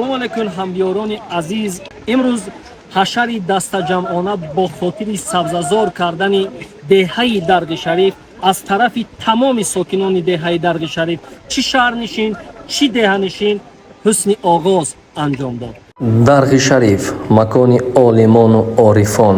Ассалому алайкум, ҳамдиёрони азиз. Имрӯз ҳашари дастаҷамъона бо хотири сабзазор кардани деҳаи Дарғи Шариф аз тарафи тамоми сокинони деҳаи Дарғи Шариф, чӣ шаҳрнишин, чӣ деҳанишин, ҳусни оғоз анҷом дод. Дарғи Шариф макони олимону орифон,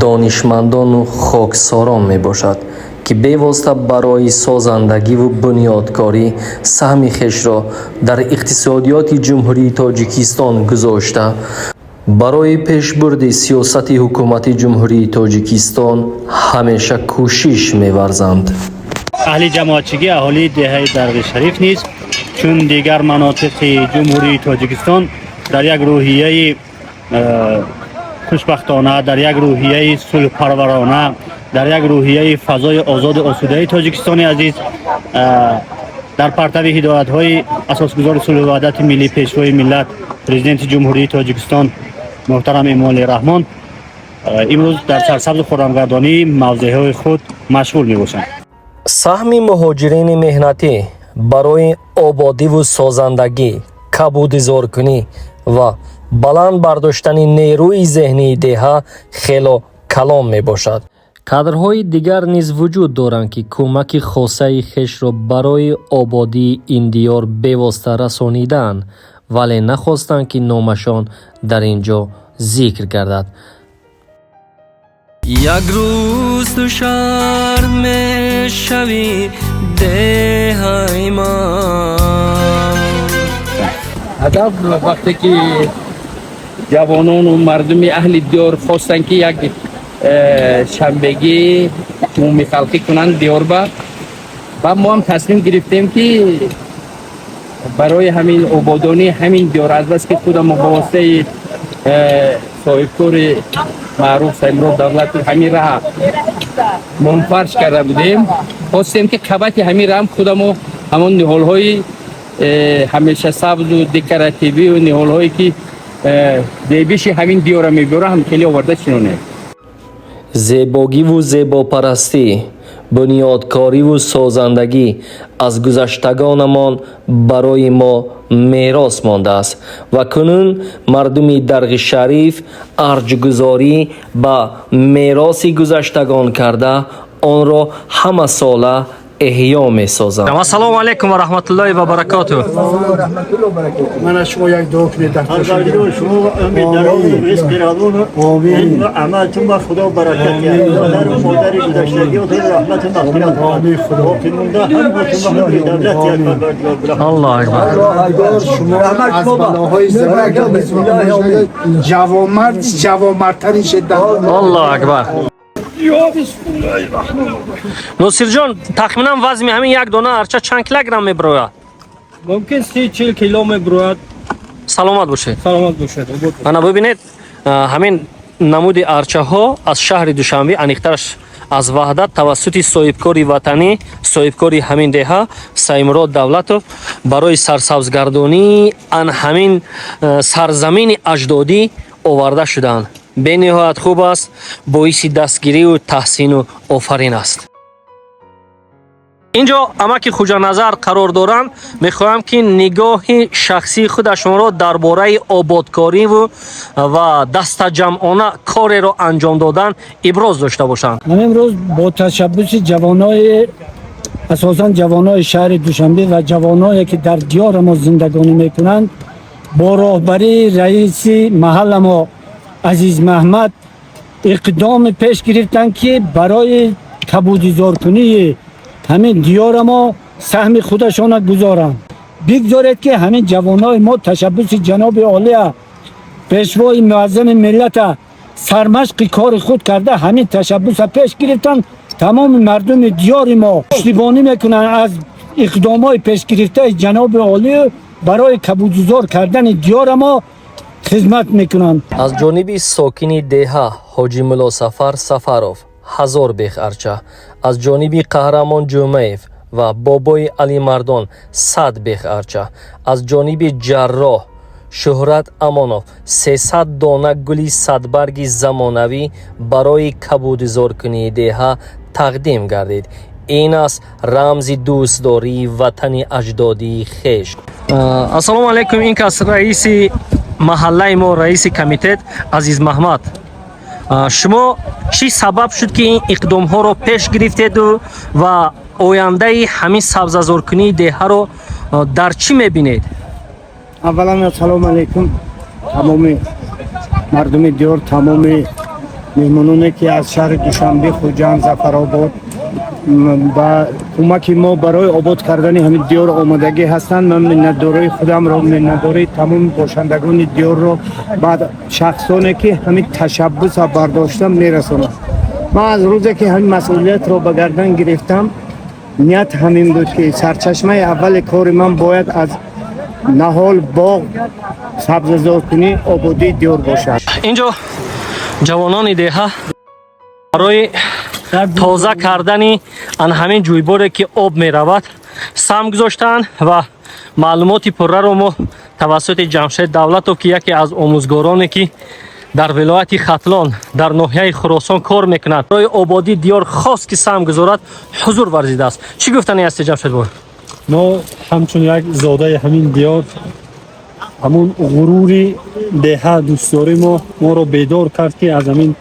донишмандону хоксорон мебошад, ки бевосита барои созандагиву бунёдкорӣ саҳми хешро дар иқтисодиёти Ҷумҳурии Тоҷикистон гузошта, барои пешбурди сиёсати ҳукумати Ҷумҳурии Тоҷикистон ҳамеша кӯшиш меварзанд. Аҳли ҷамоатчигӣ, аҳолии деҳаи Дарғи Шариф низ, чун дигар манотиқи Ҷумҳурии Тоҷикистон, дар як рӯҳияи хушбахтона, дар як рӯҳияи сулҳпарварона, дар як рӯҳияи фазои озоду осудаи Тоҷикистони азиз, дар партави ҳидоятҳои асосгузори сулҳу ваҳдати миллӣ, Пешвои миллат, Президенти Ҷумҳурии Тоҷикистон муҳтарам Эмомалӣ Раҳмон, имрӯз дар сарсабзу хуррамгардонии мавзеъҳои худ машғул мебошанд. Саҳми муҳоҷирини меҳнатӣ барои ободиву созандагӣ, кабудизоркунӣ ва баланд бардоштани нерӯи зеҳнии деҳа хело калон мебошад. Кадрҳои дигар низ вуҷуд доранд, ки кӯмаки хосаи хешро барои ободии ин диёр бевосита расонидаанд, вале нахостанд, ки номашон дар ин ҷо зикр гардад. Як рӯз ту шаҳр мешавӣ, деҳаи ман. Ҳадаф, вақте ки ҷавонону мардуми аҳли диёр хостанд, ки як шанбегӣ умумихалқӣ кунанд диёрба, ва мо ҳам тасмим гирифтем, ки барои ҳамин ободонии ҳамин диёр, азбаски худамо ба воситаи соҳибкори маъруф Саидмурод Давлатов ҳамин раҳа мунфарш карда будем, хостем, ки қабати ҳамин раҳам худамо ҳамон ниҳолҳои ҳамеша сабзу декоративию ниҳолҳое, ки зебиши ҳамин диёра мебиёра, ҳам хеле оварда чинонем. Зебогиву зебопарастӣ, бунёдкориву созандагӣ аз гузаштагонамон барои мо мерос мондааст ва кунун мардуми Дарғи Шариф арҷгузорӣ ба мероси гузаштагон карда, онро ҳамасола эҳё месозанд. Ассалому алайкум ва раҳматуллоҳи ва баракотуҳ. Мана, шумо як дуо кунед дар Парвардигор шумо умри дароз, ризқи равон, илм ва амалтун ба Худо баракат диҳад. Падару модари гузаштагиётон раҳмату мағфират кунад. Боқимонда ҳаматун ба ҳукми давлат диҳад, Парвардигор. Аллоҳ акбар. Шумо аз балоҳои замин ҷавонмард, ҷавонмардтарин шиддат. Аллоҳ акбар. Носирҷон, тахминан вазни ҳамин як дона арча чанд килограмм мебирояд? Мумкин 30-40 кило мебирояд. Саломат бошед. Саломат бошед. Обод. Ана, бибинед, ҳамин намуди арчаҳо аз шаҳри Душанбе, аниқтараш аз Ваҳдат, тавассути соҳибкори ватанӣ, соҳибкори ҳамин деҳа Саимурод Давлатов барои сарсабзгардонии ан ҳамин сарзамини аҷдодӣ оварда шудаанд. Бениҳоят хуб аст, боиси дастгирию таҳсину офарин аст. Инҷо амаки Хуҷаназар қарор доранд. Мехоҳам, ки нигоҳи шахсии худашонро дар бораи ободкориву ва дастаҷамъона кореро анҷом додан иброз дошта бошанд. Ман имрӯз бо ташаббуси ҷавонои, асосан ҷавонои шаҳри Душанбе ва ҷавоное, ки дар диёри мо зиндагонӣ мекунанд, бо роҳбарии раиси маҳалла мо Азиз Маҳмад иқдоми пеш гирифтанд, ки барои кабудизоркунии ҳамин диёра мо саҳми худашона гузоранд. Бигзоред, ки ҳамин ҷавонои мо ташаббуси ҷаноби олия, Пешвои муаззами миллата сармашқи кори худ карда, ҳамин ташаббуса пеш гирифтанд. Тамоми мардуми диёри мо пуштибонӣ мекунанд аз иқдомҳои пешгирифтаи ҷаноби олӣ, барои кабудизор кардани диёра мо хизмат мекунанд. Аз ҷониби сокини деҳа Ҳоҷи Муллосафар Сафаров 1000 бех арча, аз ҷониби Қаҳрамон Ҷумаев ва бобои Алимардон 100 бех арча, аз ҷониби ҷарроҳ Шӯҳрат Амонов 300 дона гули садбарги замонавӣ барои кабудизоркунии деҳа тақдим гардид. Ин аст рамзи дӯстдории ватани аҷдодии хеш. Ассалому алайкум. Ин кас раиси маҳаллаи мо, раиси комитет Азиз Маҳмад. Шумо чӣ сабаб шуд, ки ин иқдомҳоро пеш гирифтеду ва ояндаи ҳамин сабзазоркунии деҳаро дар чӣ мебинед? Аввалан, ассалому алайкум тамоми мардуми диёр, тамоми меҳмононе, ки аз шаҳри Душанбе, Хуҷанд, Зафаробод ба кӯмаки мо барои обод кардани ҳамин диёр омодагӣ ҳастанд. Ман миннатдории худамро, миннатдории тамоми бошандагони диёрро ба шахсоне, ки ҳамин ташаббуса бардоштам, мерасонам. Ман аз рӯзе, ки ҳамин масъулиятро ба гардан гирифтам, ният ҳамин буд, ки сарчашмаи аввали кори ман бояд аз наҳол, боғ, сабзазоркунӣ, ободии диёр бошад. Инҷо ҷавонони деҳа барои тоза кардани ан ҳамин ҷӯйборе, ки об меравад, сам гузоштанд ва маълумоти пурраро мо тавассути Ҷамшед Давлатов, ки яке аз омӯзгороне, ки дар вилояти Хатлон, дар ноҳияи Хуросон кор мекунад, барои ободии диёр хост, ки саҳм гузорад, ҳузур варзидааст. Чӣ гуфтани ҳасти, Ҷамшед бой? Мо ҳамчун як зодаи ҳамин диёр, ҳамун ғурури деҳа дӯстдорӣ мо моро бедор кард, ки аз ҳамин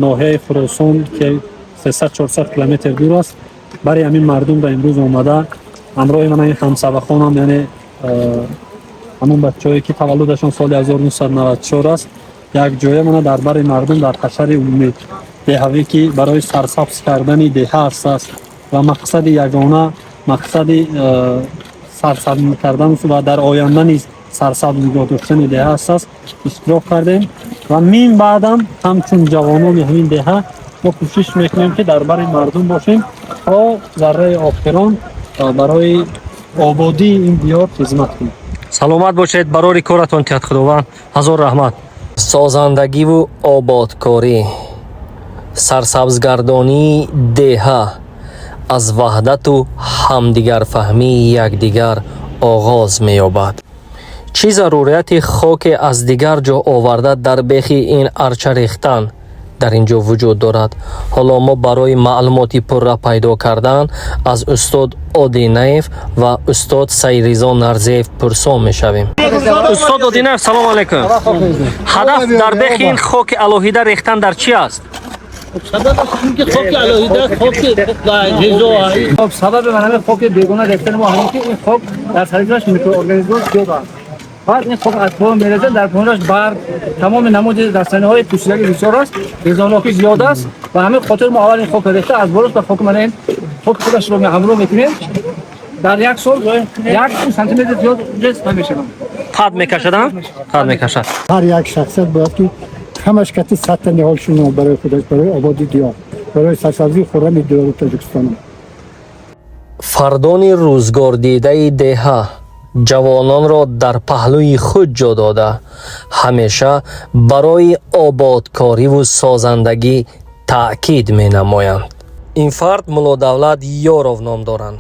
ноҳияи Хуросон, ки 300-400 километр дур аст, барои ҳамин мардум ба имрӯз омада, ҳамроҳи ман ин ҳамсабақонам, яъне ҳамон бачаҳое, ки таваллудашон соли 1994 аст, як ҷоя мана дар бари мардум дар ҳашари умумӣ деҳавӣ, ки барои сарсабз кардани деҳа аст ва мақсади ягона мақсади сарсабз кардан ва дар оянда низ сарсабз нигоҳ доштани деҳа аст, иштирок кардем ва мин баъдам ҳамчун ҷавонони ҳамин деҳа мо кӯшиш мекунем, ки дар бари мардум бошем, то зарраи охирон барои ободии ин диёр хизмат кунем. Саломат бошед, барори коратон тиҳад Худованд. Ҳазор раҳмат. Созандагиву ободкорӣ, сарсабзгардонии деҳа аз ваҳдату ҳамдигарфаҳмии якдигар оғоз меёбад. Чӣ зарурияти хоке аз дигар ҷо оварда дар бехи ин арча рехтан дар ин ҷо вуҷуд дорад? Ҳоло мо барои маълумоти пурра пайдо кардан аз устод Одинаев ва устод Сайризо Нарзеев пурсон мешавем. Устод Одинаев, салому алайкум. Ҳадаф дар бехи ин хоки алоҳида рехтан дар чӣ аст? Хоки алоҳида, хоки ғизо. Хоб, сабаби ман ҳамин хоки бегона рехтани мо ҳамин, ки ин хок дар таркибаш микроорганизмҳо зиёд аст. Баъд ин хок аз поён мерезад, дар поёнаш барг, тамоми намуди растаниҳои пӯшидагӣ бисёр аст, ғизонокӣ зиёд аст. Ба ҳамин хотир мо аввал ин хокро рехта, аз болош ба хоки мана ин хоки худашро ҳамроҳ мекунем. Дар як сол 1 сантиметр зиёд рез намешавад. Қад мекашад, қад мекашад. Ҳар як шахсият бояд, ки ҳамаш кати 100 та ниҳол шинонад барои худаш, барои ободии диёр, барои сарсабзии хуррами диёри Тоҷикистон. Фардони рӯзгордидаи деҳа ҷавононро дар паҳлӯи худ ҷо дода, ҳамеша барои ободкориву созандагӣ таъкид менамоянд. Ин фард Муллодавлат Ёров ном доранд.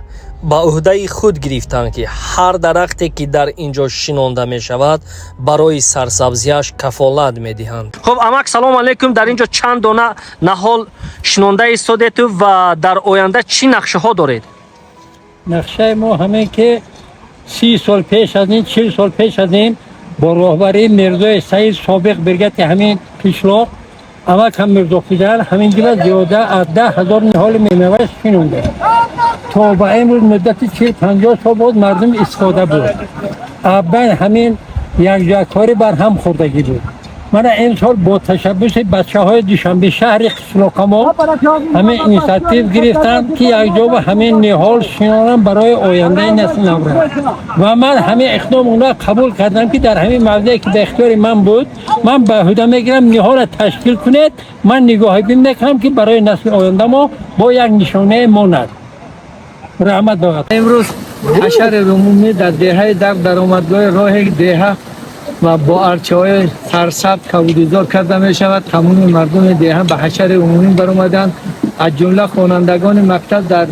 Ба ӯҳдаи худ гирифтанд, ки ҳар дарахте, ки дар ин ҷо шинонда мешавад, барои сарсабзиаш кафолат медиҳанд. Хуб, амак, салому алайкум. Дар ин ҷо чанд дона наҳол шинонда истодету ва дар оянда чӣ нақшаҳо доред? Нақшаи мо ҳамин, ки 30 сол пеш аз ин, 40 сол пеш аз ин бо роҳбарии Мирзои Саид, собиқ биргати ҳамин қишлоқ, амакам Мирзо Физал, ҳамин ҷила зиёда аз 10 000 ниҳоли мемева шинонда. То ба имрӯз муддати 40-50 сол боз мардум истифода буд. Аввал ҳамин якҷоякорӣ бар ҳам хӯрдагӣ буд. Мана имсол бо ташаббуси бачаҳои Душанбе шаҳри қишлоқамо ҳамин инициатив гирифтанд, ки якҷо ба ҳамин ниҳол шинонам барои ояндаи насли навра. Ва ман ҳамин иқдом онро қабул кардам, ки дар ҳамин мавзее, ки ба ихтиёри ман буд, ман ба ӯҳда мегирам, ниҳолро ташкил кунед, ман нигоҳубин мекунам, ки барои насли оянда мо бо як нишонае монад. Раҳмат ба Имрӯз ҳашари умумӣ дар деҳаи Дар, даромадгоҳи роҳи деҳа ва бо арчаҳои сарсабз кабудизор карда мешавад. Тамоми мардуми деҳа ба ҳашари умумӣ баромаданд, аз ҷумла хонандагони мактаб. Дар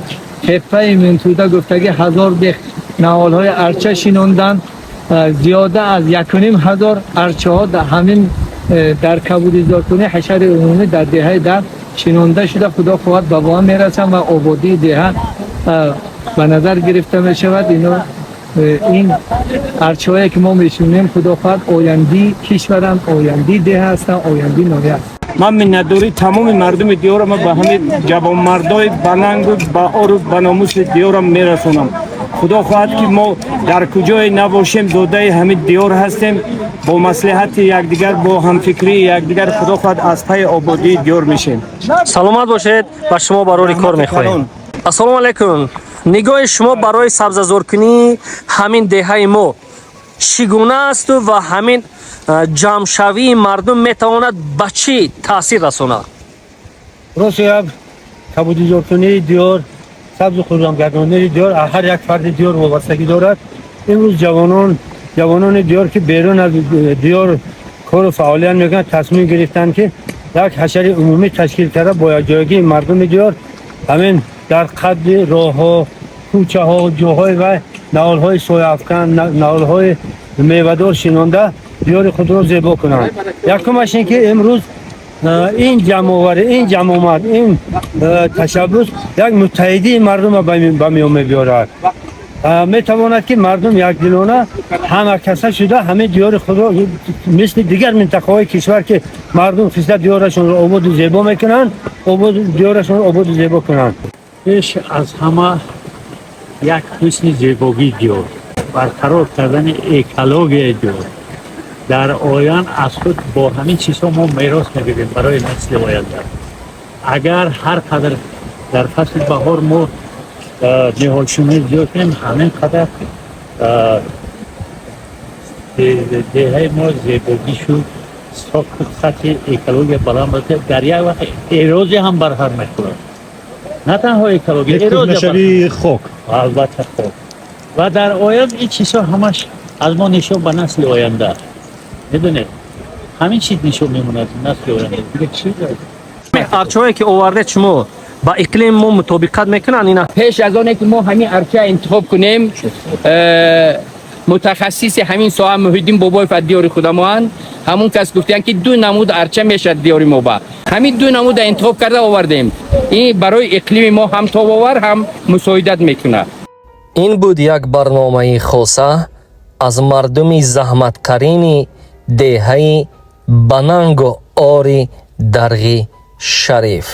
теппаи Минтуда гуфтагӣ 1000 бех наҳолҳои арча шинонданд. Зиёда аз 1500 арчаҳо дар ҳамин дар кабудизоркунӣ ҳашари умумӣ дар деҳаи Дар. Шинонда шуда, худо хоҳад, ба воя мерасанд ва ободии деҳа ба назар гирифта мешавад. Ино ин арчаҳое ки мо мешинонем, худо хоҳад, оянди кишваранд, оянди деҳа ҳастанд, оянди ноҳия аст. Ман миннатдории тамоми мардуми диёрама ба ҳамин ҷавонмардои банангу баору баномуси диёрам мерасонам. Худо хоҳад, ки мо дар куҷое набошем, зодаи ҳамин диёр ҳастем. Бо маслиҳати якдигар, бо ҳамфикрии якдигар, худо хоҳад, аз пайи ободии диёр мешем. Саломат бошед, ба шумо барори кор мехоҳем. Ассалому алайкум. Нигоҳи шумо барои сабзазоркунии ҳамин деҳаи мо чӣ гуна асту ва ҳамин ҷамъшавии мардум метавонад ба чӣ таъсир расонад? Рости гап, кабудизоркунии диёр, сабзу хуррамгардонии диёр аз ҳар як фарди диёр вобастагӣ дорад. Имрӯз ҷавонони диёр, ки берун аз диёр кору фаъолият мекунанд, тасмим гирифтанд, ки як ҳашари умумӣ ташкил карда, бо якҷоягии мардуми диёр ҳамин дар қадди роҳҳо, кӯчаҳо, ҷоҳои вай наҳолҳои сояафкан, наҳолҳои мевадор шинонда, диёри худро зебо кунанд. Якумаш ин ки имрӯз ин ҷамъоварӣ, ин ҷамъомад, ин ташаббус як муттаҳидии мардумро ба миён мебиёрад. Метавонад, ки мардум якдилона, ҳамакаса шуда, ҳамин диёри худро мисли дигар минтақаҳои кишвар, ки мардум хиста диёрашонро ободу зебо мекунанд, ободу диёрашонро ободу зебо кунанд. Пеш аз ҳама як ҳусни зебогии диёр, барқарор кардани экологияи диёр. Дар оянд аз худ бо ҳамин чизҳо мо мерос мегирем барои насли оянда. Агар ҳар қадар дар фасли баҳор мо ниҳолшинӣ зиёд кунем, ҳамин қадар деҳаи мо зебогишу сатҳи экология баланд бошад. Дар як вақт эрозия ҳам барҳам мехӯрад, на танҳо экология, эрозия. Кӯҳнашавии хок. Албатта, хок. Ва дар оянд ин чизҳо ҳамаш аз мо нишон ба насли оянда, медонед, ҳамин чиз нишон мемонад насли оянда. Дига чӣ? Арчаҳое ки овардед шумо, ба иқлими мо мутобиқат мекунанд ина? Пеш аз оне ки мо ҳамин арча интихоб кунем, мутахассиси ҳамин соҳа Муҳиддин Бобоев аз диёри худамоанд. Ҳамун кас гуфтиянд, ки ду намуд арча мешавад диёри мо. Ба ҳамин ду намуда интихоб карда овардем. Ин барои иқлими мо ҳам тобовар, ҳам мусоидат мекунад. Ин буд як барномаи хоса аз мардуми заҳматкарини деҳаи Банангу Ори Дарғи Шариф.